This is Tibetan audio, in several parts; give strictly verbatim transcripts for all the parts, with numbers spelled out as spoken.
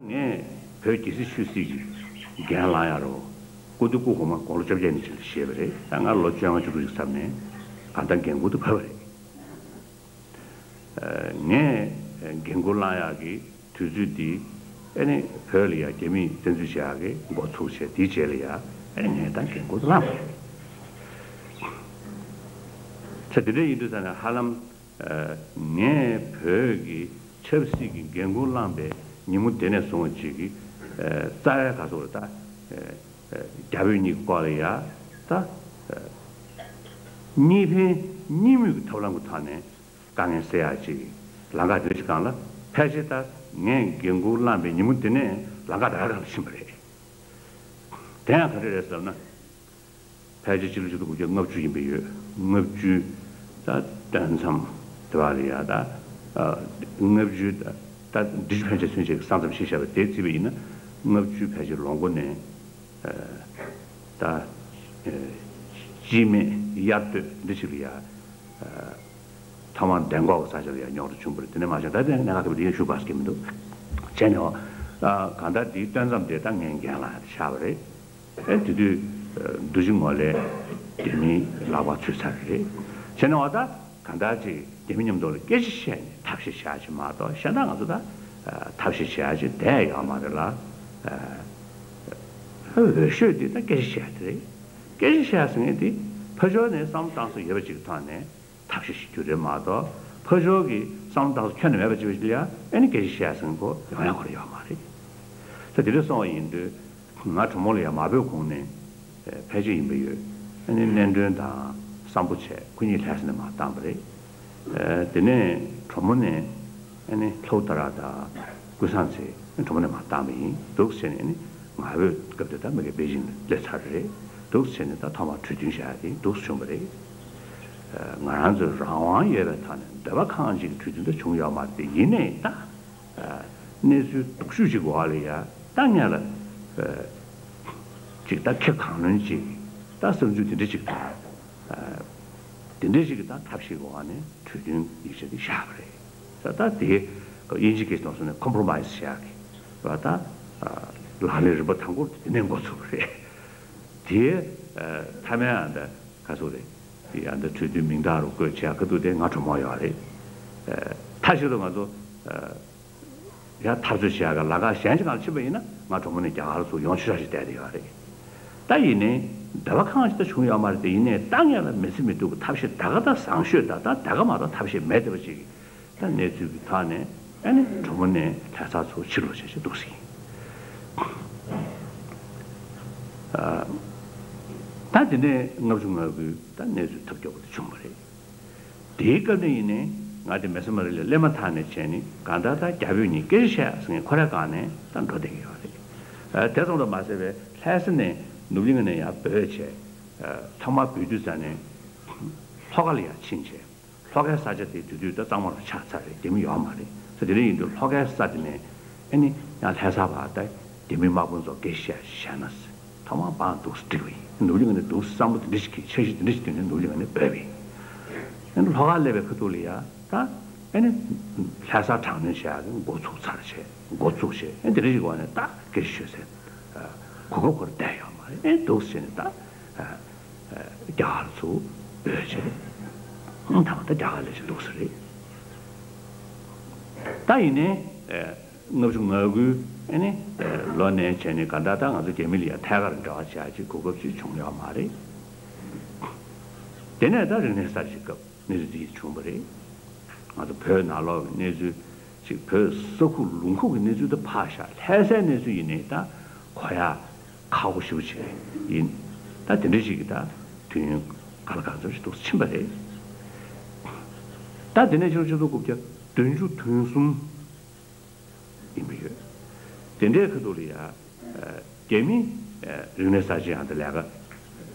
ངས་བོད་རྒྱལ་སྲིད་ཆོས་སྲིད་ཀྱི་འགན་བླངས་ཡག་རོ། སྐུ་མདུན་སྐུ་གོང་མ་དགུང་ལོ་བཅོ་བརྒྱད་ནས་ཕྱིན་ལ་བཞེས་པ་རེད། ད་ང་ལོ་བཅོ་ལྔ་བཅུ་དྲུག་ཅིག་ཙམ་ནས་གང་ལྟར་འགན་འཁུར་དུ་བབས་པ་རེད། ངས་འགན་འཁུར་བླངས་ཡག་གི་དུས་ཚོད་འདི་ཨེ་ནི་བོད་ལ་ཡ་རྒྱ་མིས་བཙན་འཛུལ་བྱེད་ཡག་གི་འགོ་ཚུགས་བྱས། དེའི་རྗེས་ལ་ཡ་ཨེ་ནི་ངས་ད་འགན་འཁུར་དུ་བླངས་པ་རེད། ཚེ་འདི་འདྲ་ཡིན་དུས་ཙང་ནས་ཧ་ལམ། ངས་བོད་ཀྱི་ཆབ་སྲིད་ཀྱི་འགན་འཁུར་བླངས་པའི་ཉིན་མོ་དེ་ནས་བཟུང་བ་ཅིག་གི་རྩ་བའི་ག་ཚོད་ལ་ད་རྒྱ་བོད་གཉིས་ཀྱི་སྐོར་ལ་ཡ་ད་གཉིས་ཕན་གཉིས་མུས་ཀྱི་ཐབས་ལམ་གྱི་ཐོག་ནས་དཀའ་ངལ་སེལ་ཡག་ཅིག་ལམ་ཁ་དེ་ཅིག་སྒང་ལ། ཕལ་ཆེར་ད་ངས་འགན་འཁུར་བླངས་པའི་ཉིན་མོ་དེ་ནས་ལམ་ཁ་དེ་ག་སྒང་ལ་ཕྱིན་པ་རེད། དེ་ཡང་ག་རེ་རེད་ཟེར་ན། ཕལ་ཆེར་ཕྱི་ལོ་ཆིག་སྟོང་དགུ་བརྒྱ་ལྔ་བཅུ་ཡིན་པ་ཡོད། ལྔ་བཅུ་ད་སྟོན་མཚམས་དེ་བ་ལ་ཡ་ད། ལྔ་བཅུ་ད་འབྲི་ཆུ་ཕན་ཆད་ཚུན་ཆད་ཀྱི་ས་མཚམས་ཤེས་བྱ་བ་དེ་བརྩིས་པ་ཡིན་ན། ལྔ་བཅུ་ཕལ་ཆེར་ལོ་མགོ་ནས་ད་སྐྱེས་སྨད་དབྱར་སྟོད་འདི་ཞིག་ལ་ཡ། ཐོག་མར་འདན་ཁོག་གི་ས་ཆ་ལ་ཡང་རྙོག་དྲ་བྱུང་བ་རེད། དེ་ནས་མ་བྱུང་ད་ལྟའི་གནད་འགག་ཐེབས་པ་དེ་ཡང་ཞུ་དགོས་ཀྱི་མི་འདུག་བྱས་ནས་འོ། གང་ལྟར་འདིའི་སྟོན་མཚམས་དེ་ད་ངས་འགན་བླངས་ཏེ་བཞག་པ་རེད། ཨེ་དེ་དུས་འདུ་བྱེད་ངོ་ལས་རྒྱ་མིའི་ལག་པར་ཚུད་ཚར་བ་རེད། བྱས་ནས་འོ་ད་གང་ལྟར་ཅིག་རྒྱ་མི་མཉམ་དུ་ལ་སྐད་ཆ་བཤད་ནས་ཐབས་ཤེས་བྱ་ཡག་ཅིག་མ་གཏོགས་གཞན་དག་ང་ཚོ་ད་ཐབས་ཤེས་བྱ་ཡག་ཅིག་བསྡད་ཡོད་མ་རེད་ལ། འོས་ཤོས་དེ་ད་སྐད་ཆ་བཤད་ཡག་དེ་རེད། སྐད་ཆ་བཤད་ཟེར་མཁན་དེ་ཕར་ཕྱོགས་ནས་བསམ་བློ་བཏང་ས་ཡོད་པ་ཅིག་གི་ཐོག་ནས། ཐབས་ཤེས་ཤིག་རྒྱུ་རེད་མ་གཏོགས། ཕར་ཕྱོགས་ཀྱི་བསམ་བློ་བཏང་ས་ཁྱོན་ནས་མེད་པ་ཅིག་ལ་ཡང་ཨེ་ནི་སྐད་ཆ་བཤད་ཟེར་མཁན་ཁོ་ཡོང་ཡག་ཁོ་རང་ཡོད་མ་རེད། ད་དེ་འདྲ་སོང་བ་ཡིན་དུས་ང་གྲོགས་མོ་ལ་ཡང་མ་བོས་གོང་ནས་ཕལ་ཆེར་ཡིན་པ་ཡོད། ཨེ་ནི་གནས་མགྲོན་དང་སམ་བྷོ་བྱས། ཁོ་གཉིས་ལྷ་ས་ནས་མར་བཏང་པ་རེད། དེ་ནས་གྲོགས་མོ་ནས་ཨེ་ནི་ལྷོ་ད་ར་དང་ཀུན་བཟང་ཚེ་གྲོགས་མོ་ནས་མར་བཏང་པ་ཡིན། འདུག་སེ་བྱས་ནས་ཨེ་ནི་ང་བོས་སྐབས་དེ་ད་མ་གི་པེ་ཅིང་ལ་སླེབས་ཚར་རེད། འདུག་སེ་བྱས་ནས་ད་ཐོག་མར་གྲོས་མཐུན་བཞག་ཡག་དེ་འདུག་སེ་བྱུང་བ་རེད། ང་རང་ཚོའི་རང་དབང་ཡོད་པའི་ཐོག་ནས་འདོད་པ་ཁེངས་ཅིག་གྲོས་མཐུན་དེ་བྱུང་ཡོད་མ་རེད་དེ། ཡིན་ནའི་ད་གནས་ཚུལ་སྡུག་ཤོས་ཅིག་འོག་ལ་ཡ་ད་ངས་ལ་ཅིག་ད་ཁེ་གང་ལོན་ཅིག་ད་བསམ་ཚུལ་དེ་འདྲ་ཅིག་དང་། དེ་འདྲ་ཞིག་གི་ད་ཐབས་ཤེས་ཀྱི་འོག་ནས་གྲོས་མཐུན་ཡིག་ཆ་དེ་བཞག་པ་རེད། ད་ད་དེ་དབྱིན་ཇི་སྐད་ཐོག་སོང་ནས་ཁོམ་པོ་རོ་མའི་སི་བྱ་གི་རེད་པ། ད་ལག་ལེན་རིམ་པ་དང་པོ་དེ་ནས་འགོ་ཚུགས་པ་རེད། དེ་མཐའ་མའི་ཨ་འདྲ་ག་ཚོད་རེད། དེ་ཨ་འདྲ་གྲོས་མཐུན་མིང་རྟགས་རུ་བཀོད་བྱས་ཁ་ཐུག་དེ་ང་གྲོགས་མོ་ཡོད་རེད། མཐའ་གཅིག་ཏུ་ང་ཚོ་ཡང་འཐབ་རྩོད་བྱེད་ཡག་གི་ལམ་ཁ་གཞན་ཞིག་སྒང་ལ་ཕྱིན་པ་ཡིན་ན་ང་གྲོགས་མོ་ནས་རྒྱ་གར་ཚུར་ཡོང་ཆོག་ཆོག་ཞིག་བསྡད་དེ་ཡོད་རེད། ད་ཡིན་ནའི་འདོད་པ་ཁེངས་ཅིག་ད་བྱུང་ཡོད་མ་རེད་དེ། ཡིན་ནའི་ད་ངས་ལ་མི་སྲིད་མི་སྡུག་གི་ཐབས་ཤེས་ད་ག་ད་བཟང་ཤོས་ད་ད་ད་ག་མ་གཏོགས་ཐབས་ཤེས་མེད་བསྡད་པ་ཅིག་ད་གནས་ཚུལ་གྱི་ཐོག་ནས་ཨ་ནི་གྲོགས་མོ་ནས་ལྷ་སར་ཚུར་ཕྱིར་ལོག་བྱས་བྱས་འདུག་སེ་ཡིན། ད་དེ་ནས་ལྔ་བཅུ་ང་དགུའི་ད་གནས་ཚུལ་ཐབས་སྐྱོ་པོ་དེ་བྱུང་བ་རེད། དེའི་སྐབས་ནས་ཡིན་ནའི་ང་དེ་མེ་སི་མ་རི་ལ་སླེབས་མ་ཐག་ནས་བྱས་ནས་གང་ལྟར་ད་རྒྱ་བོད་གཉིས་སྐད་ཆ་བཤད་ཟེར་མཁན་ཁོ་རའི་སྒང་ནས་ད་འགྲོ་བསྡད་ཀྱི་ཡོད་རེད། ཨ་དེ་ཙམ་དུ་མ་ཟད་པའི་ལྷ་ས་ནས་ནུབ་གླིང་ནས་ཡར་བྲོས་བྱས། ཨ་ཐོག་མར་བྲོས་དུས་ཙ་ནས་ལྷོ་ཁ་ལ་ཡར་ཕྱིན་བྱས། ལྷོ་ཁའི་ས་ཆ་དེ་དེ་དུས་ད་གཙང་མ་རུ་ཆགས་ཚར་རེད། རྒྱ་མི་ཡོད་མ་རེད་ཟེར། དེ་འདྲ་ཡིན་དུས་ལྷོ་ཁའི་ས་དེ་ནས་ཨ་ནི་ཡང་ལྷ་ས་བར་ད་རྒྱ་མི་དམག་དཔོན་ཚོ་སྐད་ཆ་བཤད་ན་ཟེར། ཐོག་མར་བང་འདུག་སེ་བསྒྲིགས་པ་ཡིན། ནུབ་གླིང་ནས་འདུག་སེ་བསམ་བློ་དེ་འདྲ་ཞིག་གིས་འཆར་གཞི་དེ་འདྲ་ཞིག་བཏིང་ནས་ནུབ་གླིང་ནས་བྲོས་པ་ཡིན། ཨ་ནི་ལྷོ་ཁར་སླེབས་པའི་ཁ་ཐུག་ལ་ཡ་ད་ཨ་ནི་ལྷ་སར་དྲག་གནོན་བྱེད་ཡག་གི་འགོ་ཚུགས་ཚར་བྱས། འགོ་བཙུགས་བྱས། ཨ་ནི་དེ་འདྲ་ཞིག་གི་འོག་ནས་ད་སྐད་ཆ་ཤོད་སའི་གོ་སྐབས་ཁོ་རང་བསྡད་ཡོད་མ་རེད། ཨ་ནི་འདུག་སེ་བྱས་ནས་ད་རྒྱ་གར་ཚུར་བྲོས་བྱས། ཨ་ནི་ད་ད་རྒྱ་གར་སླེབས་བྱས་འདུག་སེ་རེད། ད་ཡིན་ནའི། ལྔ་བཅུ་ང་དགུའི་ཨ་ནི་ལོ་ནས་བྱས་ནས་ག་འདྲ་ད་ང་ཚོ་རྒྱ་མི་ལ་ཡང་ཐད་ཀར་འབྲེལ་བ་བྱ་ཡག་ཅིག་གོ་སྐབས་ཅིག་བྱུང་ཡོད་མ་རེད། དེ་ནས་ད་རིག་གནས་གསར་བརྗེའི་སྐབས་གནས་ཚུལ་འདི་བྱུང་བ་རེད། ང་ཚོ་བོད་ནང་ལོགས་ཀྱི་གནས་ཚུལ་ཅིག་བོད་ས་ཁུག་ལུང་ཁུག་གི་གནས་ཚུལ་དེ་ཕར་བཞག་ལྷ་སའི་གནས་ཚུལ་ཡིན་ནའི་ད་གོ་ཡག་ཁག་པོ་ཞེ་པོ་ཅིག་ཡིན། ད་དེ་འདྲ་ཞིག་གི་ད་དུས་ཡུན་ག་ལ་ག་ཚོད་ཅིག་འདུག་ཕྱིན་པ་རེད། ད་དེ་ནས་ཕྱི་ལོ་ཆིག་སྟོང་དགུ་བརྒྱ་བདུན་ཅུ་དོན་གསུམ་ཡིན་པ་ཡོད། དེ་འདྲའི་ཁ་ཐུག་ལ་ཡ། རྒྱ་མི་རིག་གནས་གསར་བརྗེ་ཡང་དེ་ལས་ཀ་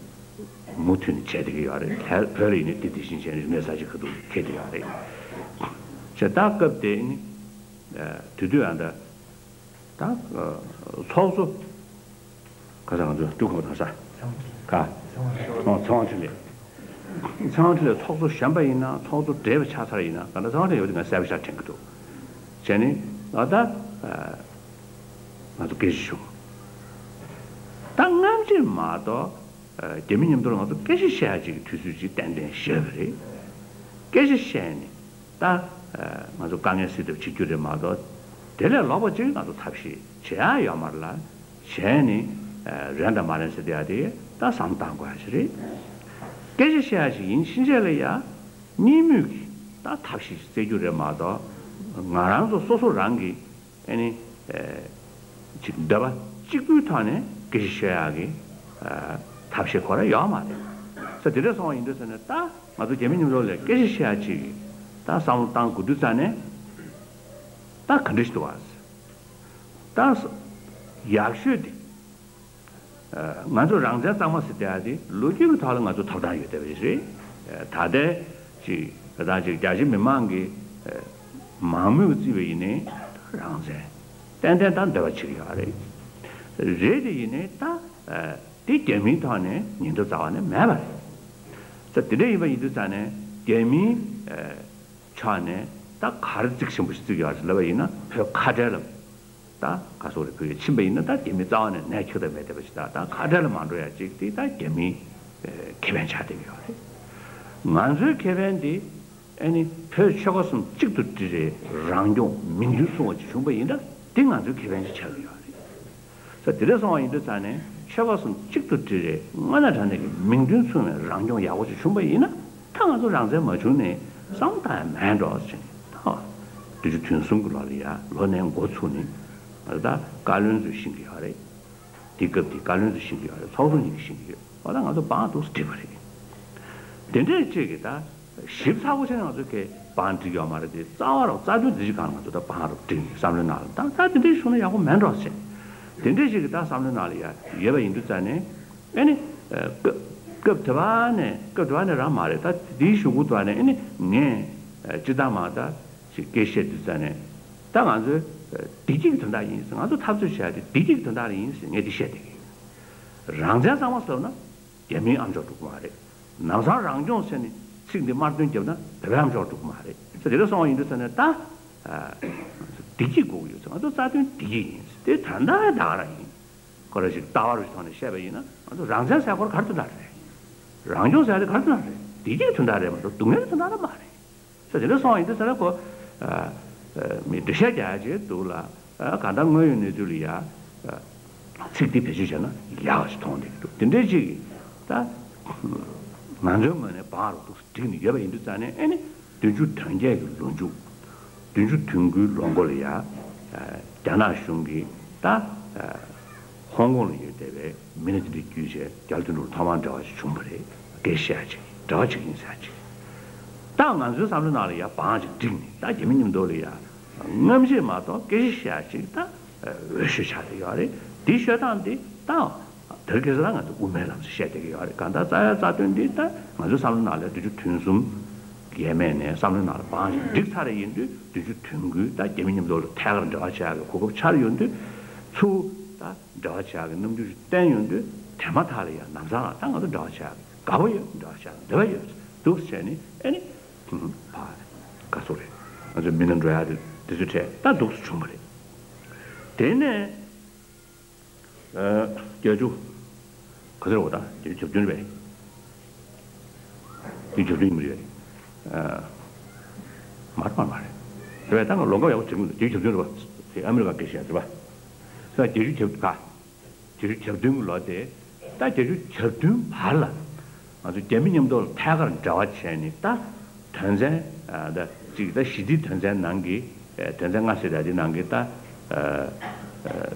མུ་མཐུད་ནས་བྱས་བསྡད་ཀྱི་ཡོད་རེད། བོད་ལ་ཡིན་ནའི་དེ་དེ་བཞིན་བྱས་ནས་རིག་གནས་གསར་བརྗེ་ཁ་ཐུག་འཁེལ་བསྡད་ཡོད་རེད། བྱས་ད་སྐབས་དེ་ནི་དེ་དུས་ཡང་ད། ད་ཚོགས་གཙོ་ག་ས་ང་ཚོ་འབྲུག་ཁམས་དྭངས་ས་ག་ཚེ་དབང་འཕྲིན་ལས། ཚེ་དབང་འཕྲིན་ལས་ཚོགས་གཙོ་གཞོན་པ་ཡིན་ན་ཚོགས་གཙོ་བགྲེས་པ་ཆགས་ཚར་ཡིན་ན་ག་འདྲ་ཚེ་དབང་འཕྲིན་ལས་ཡོད་དེ་ང་གསལ་པོ་ཞིག་དྲན་གྱི་འདུག་བྱས་ནས་ཨ་ད་ ང་ཚོ་སྐད་ཆ་ཞུ། ད་སྔ་ཕྱི་མ་གཏོགས་རྒྱ་མི་མཉམ་དུ་ལ་ང་ཚོ་སྐད་ཆ་བཤད་ཡ་ཅིག་གི་དུས་ཚོད་ཅིག་ཏན་ཏན་བཞག་པ་རེད། སྐད་ཆ་བཤད་ནས་ད་ང་ཚོ་དཀའ་ངལ་སེལ་ཐབས་བྱེད་རྒྱུ་རེད་མ་གཏོགས། དེ་ལས་ལོག་པ་ཅིག་ང་ཚོ་ཐབས་ཤེས་བྱེད་ཡ་ཡོད་མ་རེད་ལ། བྱས་ནས་རན་དང་མ་རན་ཟེར་དེ་ཡ་དེ་ད་བསམ་བློ་བཏང་དགོས་ཡ་ཞིག་རེད། སྐད་ཆ་བཤད་ཡ་ཞིག་ཡིན་ཕྱིན་ཆད་ལ་ཡ། གཉིས་མོས་ཀྱི་ད་ཐབས་ཤེས་ཤིག་བཙལ་རྒྱུ་རེད་མ་གཏོགས། ང་རང་ཚོ་སོ་སོ་རང་གིས་ཨེ་ནི་ཅིག་འདོད་པ་གཅིག་པུའི་ཐོག་ནས་སྐད་ཆ་བཤད་ཡག་གི་ཐབས་ཤེས་ཁོ་རང་ཡོད་མ་རེད། ས་དེ་འདྲ་སོང་བ་ཡིན་དུས་ས་ནས་ད་ང་ཚོ་རྒྱ་མི་མཉམ་དུ་ལ་སྐད་ཆ་བཤད་ཡག་ཅིག་གི་ད་བསམ་བློ་བཏང་དགོས་དུས་ས་ནས་ད་ག་འདྲ་ཞིག་འདུག་བ། ད་ཡག་ཤོས་དེ། ང་ཚོ་རང་བཙན་གཙང་མ་ཟེར་བསྡད་ཡ་དེ་ལོ་རྒྱུས་ཀྱི་ཐོག་ལ་ང་ཚོ་ཐོབ་ཐང་ཡོད་བསྡད་པ་ཞིག་རེད། ད་ལྟའི་ཅིག་ད་ལྟ་ཅིག་རྒྱ་ཆེ་མི་མང་གི་མང་མོས་ཀྱིས་བརྩིས་པ་ཡིན་ནའི་རང་བཙན་ཏན་ཏན་ད་འདོད་པ་བྱེད་ཀྱི་ཡོད་རེད། རེད་དེ་ཡིན་ནའི་ད་དེ་རྒྱ་མིའི་ཐོག་ནས་ཉེན་བརྡ་རྩ་བ་ནས་མེད་པ་རེད། ད་དེ་འདྲ་ཡིན་པ་ཡིན་དུས་ཙང་ནས་རྒྱ་མིའི་ཕྱོགས་ནས་ད་ག་རེ་གཙིགས་ཆེན་པོ་ཞིག་བརྩི་གི་ཡོད་རེད་ལབ་པ་ཡིན་ན། བོད་ཁ་བྲལ་ལ་ད་ག་སོག་རེ་བོད་ཡ་ཕྱིན་པ་ཡིན་ན་ད་རྒྱ་མི་རྩ་བ་ནས་ནད་ཁྱབ་ཐབས་མེད་བསྡད་པ་ཞིག་ད་ད་ཁ་བྲལ་ལ་མ་འགྲོ་ཡ་ཅིག་དེ་ད་རྒྱ་མིའི་ཁེ་ཕན་ཆགས་བསྡད་ཀྱི་ཡོད་རེད། ང་ཚོའི་ཁེ་ཕན་དེ་ཨ་ནི་བོད་ཆོལ་ཁ་གསུམ་གཅིག་ཏུ་སྒྲིལ་རེད། རང་སྐྱོང་མིང་དོན་མཚུངས་པ་ཅིག་བྱུང་པ་ཡིན་ན་དེ་ང་ཚོའི་ཁེ་ཕན་ཅིག་ཆགས་ཀྱི་ཡོད་རེད། ས་དེ་འདྲ་སོང་བ་ཡིན་དུས་ཙང་ནས་ཆོལ་ཁ་གསུམ་གཅིག་ཏུ་སྒྲིལ་རེད། སྔ་ན་དྲང་གནས་ཀྱི་མིང་དོན་མཚུངས་པའི་རང་སྐྱོང་ཡག་པོ་ཅིག་བྱུང་པ་ཡིན་ན་ད་ང་ཚོ་རང་བཙན་མ་བྱུང་ནས་བསམ་བློ་བཏང་ཡ་མེད་འགྲོ་ཟེར་ནས་ད་བདུན་ཅུ་དོན་གསུམ་གྱི་ལོ་ལ་ཡ་ལོ་ནས་འགོ་ཚུགས་ནས་ང་ཚོ་ད་བཀའ་བློན་ཚོས་ཤེས་ཀྱི་ཡོད་རེད། དེ་སྐབས་དེ་བཀའ་བློན་ཚོས་ཤེས་ཀྱི་ཡོད་རེད། ཚོགས་གཙོ་གཉིས་ཀྱིས་ཤེས་ཀྱི་ཡོད། འོ་ད་ང་ཚོ་བང་འདུག་སེ་བསྒྲིགས་པ་རེད། དེ་འདྲས་ཅིག་གིས་ད། ཞིབ་ཚགས་པོ་བྱས་ནས་ང་ཚོ་གི་བང་བསྒྲིགས་ཡོད་མ་རེད་དེ། རྩ་བ་རུ་རྩ་དོན་འདི་ཅིག་སྒང་ལ་ང་ཚོ་ད་བང་རུ་བསྒྲིགས་ནས་བསམ་བློའི་ནང་ལ་ད་ད་དེ་འདྲའི་བྱུང་ན་ཡག་པོ་མེད་འགྲོ་ཟེར། དེ་འདྲའི་ཞིག་གི་ད་བསམ་བློའི་ནང་ལ་ཡ་ཡོད་པ་ཡིན་དུས་ཙང་ནས་ཨེ་ནི། སྐབས་སྐབས་དེ་བ་ནས་སྐབས་དེ་བ་ནས་རང་མ་རེད། ད་དེའི་གཞུག་གུ་དུ་བ་ནས་ཨེ་ནི་ངས་སྤྱིར་བཏང་མ་ད་ཞིག་སྐད་བཤད་དུས་ཙང་ནས་ད་ང་ཚོའི་བདེ་སྐྱིད་ཀྱི་དོན་དག་ཡིན་ཟེར། ང་ཚོ་འཐབ་རྩོད་བྱས་ཏེ་བདེ་སྐྱིད་ཀྱི་དོན་དག་ལ་ཡིན་ཟེར་ངས་དེ་བཤད་བསྡད་ཀྱི་ཡོད། རང་བཙན་གཙང་མ་ཟེར་ན། རྒྱ་མིའི་ཨམ་ཅོག་འགྲོ་གི་མ་རེད། ནམ་སང་རང་སྐྱོང་ཟེར་ནས་ཚིག་འདི་དམར་འདོན་བརྒྱབ་ན་བོད་པའི་ཨམ་ཅོག་འགྲོ་གི་མ་རེད། ས་དེ་འདྲ་སོང་བ་ཡིན་དུས་ས་ནས་ད། བདེ་སྐྱིད་དགོས་ཀྱི་ཡོད་ཚེ་ང་ཚོ་རྩ་དོན་བདེ་སྐྱིད་ཡིན། དེ་ད་ལྟ་ད་ག་རང་ཡིན། ཁོ་རང་ཞིག་ལྟ་བ་རུ་ཞིག་ཐོག་ནས་བཤད་པ་ཡིན་ན་ང་ཚོ་རང་བཙན་ཟེར་ཁོ་རང་ག་རེ་དོན་དག་རེད། རང་སྐྱོང་ཟེར་དེ་ག་རེ་དོན་དག་རེད། བདེ་སྐྱིད་ཀྱི་དོན་དག་རེད་མ་གཏོགས་སྡུག་བསྔལ་གྱི་དོན་དག་རེད་མ་རེད། ས་དེ་འདྲ་སོང་བ་ཡིན་དུས་ས་ནས་ཁོ། མི་འགྲེལ་བཤད་རྒྱག་ཡ་ཅིག་འདུག་ལ། གང་ལྟར་དངོས་ཡོད་གནས་ཚུལ་ལ་ཡ། ཚིག་འདི་བེད་སྤྱོད་བྱས་ན་ཡག་ཞིག་མཐོང་བསྡད་ཀྱི་འདུག་དེ་འདྲའི་ཅིག་ད། ང་ཚོའི་ངོས་ནས་བང་རུ་འདུག་སེ་བསྒྲིགས་ནས་ཡོད་པ་ཡིན་དུས་ཙང་ནས་ཨེ་ནི་བདུན་ཅུ་དོན་བརྒྱད་ཀྱི་ལོ་མཇུག་བདུན་ཅུ་དོན་དགུའི་ལོ་མགོ་ལ་ཡ། རྒྱ་ནག་གཞུང་གིས་ད། ཧོང་ཀོང་ལ་ཡོད་བསྡད་པའི་མི་སྣ་དེ་འདྲ་བརྒྱུད་བྱས་རྒྱ་ལ་དོན་གྲུབ་ལ་ཐོག་མར་འབྲེལ་བ་ཞིག་བྱུང་བ་རེད། སྐད་བཤད་ཅིག་འབྲེལ་བ་ཅིག་ཡིན་ཟེར་ཅིག་ད་ང་ཚོའི་བསམ་བློའི་ནང་ལ་ཡ་བང་ཅིག་བསྒྲིགས་ནས་ད་རྒྱ་མི་མཉམ་དུ་ལ་ཡ། རྔམ་བརྗིད་མ་གཏོགས་སྐད་ཆ་བཤད་ཅིག་ད། འོས་ཤོས་ཆགས་བསྡད་ཡོད་རེད། དེ་ཤོད་སྟངས་དེ་ད། དེར་ཁེ་ས་ང་ཚོ་དབུ་མའི་ལམ་ཟེར་བཤད་བསྡད་ཀྱི་ཡོད་རེད། གང་ལྟར་རྩ་བའི་རྩ་དོན་འདི་ད་ང་ཚོའི་བསམ་བློ་ནང་ལ་བདུན་ཅུ་དོན་གསུམ་ཡས་མས་ནས་བསམ་བློའི་ནང་ལ་བང་ཞིག་བསྒྲིགས་ཚར་རེ་ཡིན་དུས་བདུན་ཅུ་དོན་དགུའི་ད་རྒྱ་མི་མཉམ་དུ་ལ་ཐད་ཀར་འབྲེལ་བ་བྱེད་ཡག་གི་གོ་སྐབས་འཆར་ཡོང་དུས་ཚུར་ད་འབྲེལ་བ་བྱེད་ཡག་གི་རྣམ་འགྱུར་ཞིག་བསྟན་ཡོང་དུས་དེ་མ་ཐག་ལ་ཡང་ལམ་སང་ལ་ད་ང་ཚོ་འབྲེལ་བ་བྱེད་ཡག་གི་དགའ་པོ་ཡོད། འབྲེལ་བ་བྱེད་ཡག་གི་འདོད་པ་ཡོད། འདུག་བྱས་ནས་ཨེ་ནི་ཕ་ག་སོག་རེད། ང་ཚོའི་མི་སྣ་འགྲོ་ཡག་དེ་དེ་ཚོའི་གྲས་ད་འདུག་སེ་བྱུང་བ་རེད། དེ་ནས། བརྒྱད་ཅུ། ག་ཚོད་རེད་འོ་ད་བརྒྱད་ཅུ་གྱ་བདུན་རེད་པས། བརྒྱད་ཅུ་གྱ་བདུན་ཡིན་པ་རེད། མ་རེད་མ་རེད་མ་རེད། རེད་པས། ད་ང་ལོ་འགའ་ཡག་པོ་དྲན་གྱི་མི་འདུག་བརྒྱད་ཅུ་གྱ་བདུན་རེད་པ། དེ་ཨ་མི་རི་ཀ་སྐད་བཤད་རེད་པ། ད་བརྒྱད་ཅུ་གྱ་བདུན་ག་བརྒྱད་ཅུ་གྱ་བདུན་གྱི་ལོ་དེ། ད་བརྒྱད་ཅུ་གྱ་བདུན་བར་ལ། ང་ཚོ་རྒྱ་མི་མཉམ་དུ་ཐད་ཀར་འབྲེལ་བ་བྱས་ནས་ད། དོན་ཚན། ད་གཅིག་ད་ཞི་བདེའི་དོན་ཚན་ནང་གི། དོན་ཚན་ལྔ་ཟེར་ཡག་དེ་ནང་གི་ད།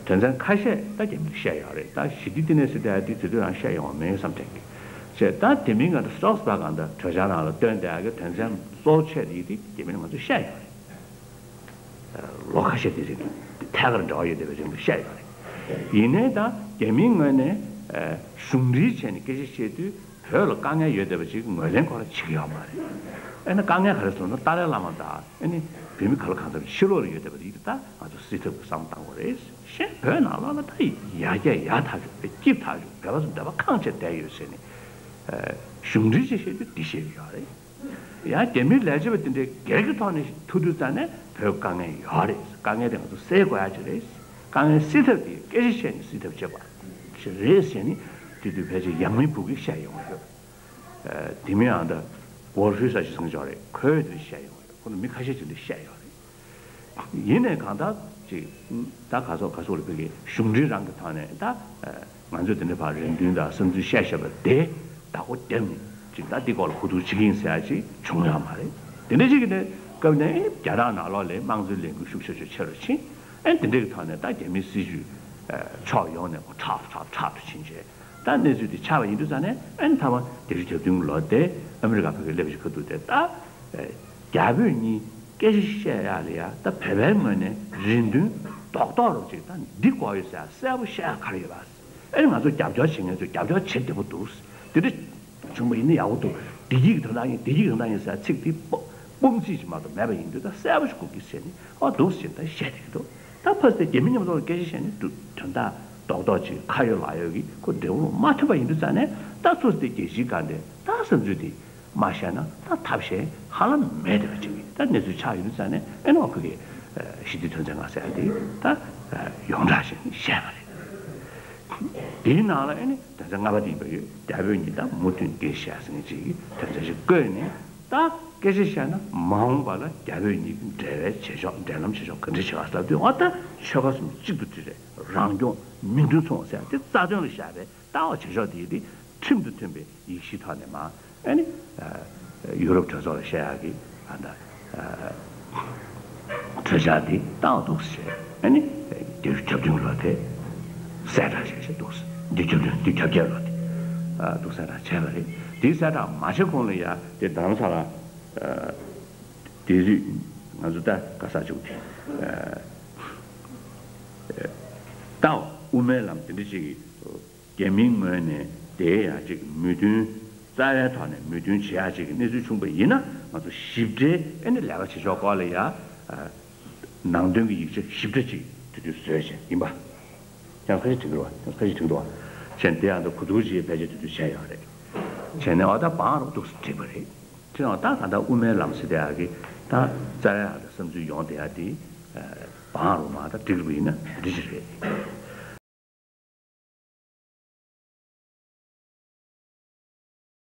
དོན་ཚན་ཁ་ཤས་ད་རྒྱ་མིས་བཤད་ཡོད་རེད། ད་ཞི་བདེ་བསྟི་གནས་ཟེར་ཡག་དེ་དེ་དུས་རང་བཤད་ཡོད་མེད་བསམ་དྲན་གི། བྱས་ད་དེ་མིན་ང་ད་སི་ཊོག་སི་པར་གང་ད་གྲོས་འཆར་ནང་ལ་བཏོན་བསྡད་ཡག་གི་དོན་ཚན་གཙོ་བོ་ཆེ་དེ་དེ་རྒྱ་མི་ལ་ང་ཚོས་བཤད་ཡོད་རེད། ལོ་ཁ་ཤས་དེ་རིང་ཐད་ཀར་འབྲེལ་བ་ཡོད་བསྡད་པའི་རིང་དུ་བཤད་ཡོད་རེད། ཡིན་ནའི་ད་རྒྱ་མིའི་ངོས་ནས་གཞུང་འབྲེལ་བྱས་ནས་སྐད་ཆ་བཤད་དུས་བོད་ལ་དཀའ་ངལ་ཡོད་བསྡད་པ་ཅིག་ངོས་ལེན་ཁོ་རང་བྱེད་ཀྱི་ཡོད་མ་རེད། ཨེ་ན་དཀའ་ངལ་ག་རེ་ཟེར་ན་ཏཱ་ལའི་བླ་མ་དང་ཨེ་ནི་བོད་མི་ག་ལ་གང་འཚམ་ཕྱི་ལོགས་ལ་ཡོད་བསྡད་པ་དེ་ད་ང་ཚོ་སེལ་ཐབས་ཀྱི་བསམ་བློ་བཏང་དགོས་རེད། གཞན་བོད་ནང་ལོགས་ལ་ད་ཡར་རྒྱས་ཡག་ཐག་ཆོད་རེད། སྐྱིད་ཐག་ཆོད། བོད་པ་ཚོ་འདོད་པ་ཁེངས་བྱས་བསྡད་ཡོད་ཟེར་ནས་གཞུང་འབྲེལ་ཅིག་བཤད་དུས་འདི་བཤད་ཀྱི་ཡོད་རེད། ཡང་རྒྱ་མིའི་ལས་བྱེད་པ་དེ་འདྲའི་སྒེར་གྱི་ཐོག་ནས་ཐུག་དུས་ཙང་ནས་བོད་དཀའ་ངལ་ཡོད་རེད། དཀའ་ངལ་དེ་ང་ཚོ་སེལ་དགོས་ཡ་ཅིག་རེད། དཀའ་ངལ་སེལ་ཐབས་དེ་སྐད་ཆ་བཤད་ནས་སེལ་ཐབས་བྱེད་པ་ཞིག་རེད་ཟེར་ནས་དེ་དུས་ཕལ་ཆེར་ཡང་མིན་བུ་གིས་བཤད་ཡོང་གི་ཡོད། ཨ། དེ་མིན་ཨ་ད་གོ་ཧྲུའི་ས་ཞིག་སང་ཅོག་རེད། ཁོས་དེ་བཤད་ཡོང་གི་ཡོད། ཁོ་ན་མི་ཁ་ཤས་ཅིག་འདི་བཤད་ཡོད་རེད། ཡིན་ནའི་གང་ལྟར་ཅིག་ད་ག་སོགས་ག་སོགས་ལ་ཕ་གི་གཞུང་འབྲེལ་རང་གི་ཐོག་ནས་ད་ང་ཚོས་དེ་འདྲའི་བར་རེ་འདུན་དང་བསམ་ཚུལ་བཤད་བཤད་པ་དེ་བདག་པོ་བརྒྱབ་ནས་ཅིག་ད་འདི་སྐོར་ལ་གོ་བསྡུར་བྱེད་ཀྱི་ཡིན་ཟེར་ཡ་ཅིག་བྱུང་ཡོད་མ་རེད། དེ་འདྲ་ཅིག་གི་ནས་སྐབས་ནས་རྒྱ་ནག་ནང་ལོགས་ལ་དམངས་གཙོའི་ལས་འགུལ་ཤུགས་ཆེ་ཤོས་ཆེ་རུ་ཕྱིན། ཨེ་དེ་འདྲའི་ཐོག་ནས་ད་རྒྱ་མིའི་སྲིད་བྱུས་ཕྱོགས་ཡོངས་ནས་ཁྲག་ཁྲག་ཁྲག་ཏུ་ཕྱིན་བྱས། ད་གནས་ཚུལ་དེ་ཆགས་པ་ཡིན་དུས་ཙང་ནས་ཨ་ནི་མཐའ་མ་བརྒྱད་ཅུ་གྱ་བདུན་ལོ་དེ་ཨ་མི་རི་ཀ་ཕ་གི་སླེབས་ཀྱི་ཁ་ཐུག་དེ་ད་རྒྱ་བོད་གཉིས་སྐད་ཆ་བཤད་ཡག་ལ་ཡ་ད་བོད་པའི་ངོས་ནས་རེ་འདུན་རྡོག་རྡོག་རུ་ཅིག་ད་འདི་དགོས་ཡོད་ཟེར་གསལ་པོ་བཤད་ཡག་ག་རེ་ཡོད་པ། ཨ་ནི་ང་ཚོ་རྒྱབ་སྐྱོར་བྱེད་མཁན་ཚོས་རྒྱབ་སྐྱོར་བྱེད་བདེ་པོ་འདུག་དེ་འདྲ་བྱུང་བ་ཡིན་ན་ཡག་པོ་འདུག་བདེ་སྐྱིད་ཀྱི་དོན་དག་ཡིན། བདེ་སྐྱིད་ཀྱི་དོན་དག་ཡིན་ཟེར་ཚིག་དེ་སྤོ་སྤོམ་ཚིག་ཅིག་མ་གཏོགས་མེད་པ་ཡིན་དུས་ད་གསལ་པོ་ཞིག་དགོས་ཀྱི་ཟེར་ནས་ཨོ་འདུག་ཟེར་ད་བཤད་བསྡད་ཀྱི་འདུག་ད་ཕ་སི་དེ་རྒྱ་མི་མཉམ་དུ་སྐད་ཆ་བཤད་ནས་འདུག་དོན་དག་རྡོག་རྡོག་ཅིག་ཁ་ཡོད་ལག་ཡོད་ཀྱི་ཁོ་འབྲས་བུ་མ་ཐོན་པ་ཡིན་དུས་ཙང་ནས་ད་ཚོ་སི་དེ་རྒྱལ་སྤྱིའི་སྒང་དེ་ད་བསམ་ཚུལ་དེ་མ་བཤད་ན་ད་ཐབས་གཞན་ཧ་ལམ་མེད་བསྡད་པ་ཅིག་གི་ད་གནས་ཚུལ་ཆགས་ཡོད་དུས་ཙང་ནས་ཨེ་ནོ་ཁོ་གི་ཞི་བདེ་དོན་ཚན་ལྔ་ཟེར་ཡ་དེ་ད་ཡོངས་གྲགས་བྱས་ནས་བཤད་པ་རེད། དེའི་ནང་ལ་ཨེ་ནི་དོན་ཚན་ལྔ་པ་དེ་ཡིན་པ་ཡོད། རྒྱ་བོད་གཉིས་ད་མུ་མཐུད་འགན་བཞེས་ཟེར་མཁན་ཅིག་གི་དོན་ཚན་ཞིག་བཀོད་ནས་ད་སྐད་ཆ་བཤད་ན་མ་འོངས་པ་ལ་རྒྱ་བོད་གཉིས་ཀྱི་འབྲེལ་བའི་བྱེད་ཕྱོགས་འབྲེལ་ལམ་བྱེད་ཕྱོགས་ག་འདྲ་བྱེད་པ་ལབ་དུས་ཨ་ད་ཆོལ་ཁ་གསུམ་གཅིག་ཏུ་སྒྲིལ་རེད། རང་སྐྱོང་མིང་དོན་མཚུངས་ཟེར་ཏེ་རྩ་དོན་ལ་བཞག་པའི་ལྟ་བ་བྱེད་ཕྱོགས་དེ་དེ་ཁྲིམས་དང་མཐུན་པའི་ཡིག་གཞི་ཐོག་ནས་མ་ཨ་ནི་ཡུ་རོབ་གྲོས་ཚོགས་ལ་བཤད་ཡག་གི་ཨ་ད་གྲོས་འཆར་འདི་བཏང་འདུག་ཟེར། ཨ་ནི་བརྒྱད་ཅུ་གྱ་བདུན་ལོ་དེ་གསལ་བསྒྲགས་བྱས་བྱས་འདུག་ཟེར། བརྒྱད་ཅུ་གྱ་བདུན་བརྒྱད་ཅུ་གྱ་བརྒྱད་ལོ་དེ་ཨ་འདུག་གསལ་བསྒྲགས་བྱས་པ་རེད། དེ་གསལ་བསྒྲགས་མ་བྱས་གོང་ལ་ཡ་དེ་རྡ་རམ་ས་ལ་ཨ་དེ་དུས་ང་ཚོ་ད་ག་ས་བྱུང་དེ་ཨ་ད་དབུ་མའི་ལམ་དེ་འདྲ་ཅིག་གི་རྒྱ་མིའི་ངོས་ནས་དེ་ཡང་ཅིག་མོས་མཐུན། རྩ་བའི་ཐོག་ནས་མོས་མཐུན་བྱེད་ཡག་ཅིག་གི་གནས་ཚུལ་བྱུང་པ་ཡིན་ན་ང་ཚོ་ཞིབ་ཕྲའི་ཨེ་ནི་ལས་ཀ་བྱེད་ཕྱོགས་སྐོར་ལ་ཡ་ནང་དོན་གྱི་ཡིག་ཆ་ཞིབ་ཕྲ་ཅིག་དེ་དུས་བཟོས་བྱས་ཡིན་པ། ཡང་ཁ་ཤས་དྲན་གྱི་རེད་བ། ཡང་ཁ་ཤས་དྲན་གྱི་འདུག་བ། བྱས་ནས་དེ་ཡང་ད་གོ་བསྡུར་བྱེད་ཕལ་ཆེར་དེ་དུས་བྱས་ཡོད་རེད། བྱས་ནས་ཨ་ད་བང་རུ་འདུག་སེ་བྲིས་པ་རེད། དེ་ཡང་ད་ད་ལྟ་དབུ་མའི་ལམ་ཟེར་དེ་ཡག་གི་ད་རྩ་བའི་ཨ་ད་བསམ་ཚུལ་ཡོང་དེ་ཡག་དེ་བང་རུ་མ་ད་བསྒྲིགས་པ་ཡིན་ན་འདི་ཅི་རེད།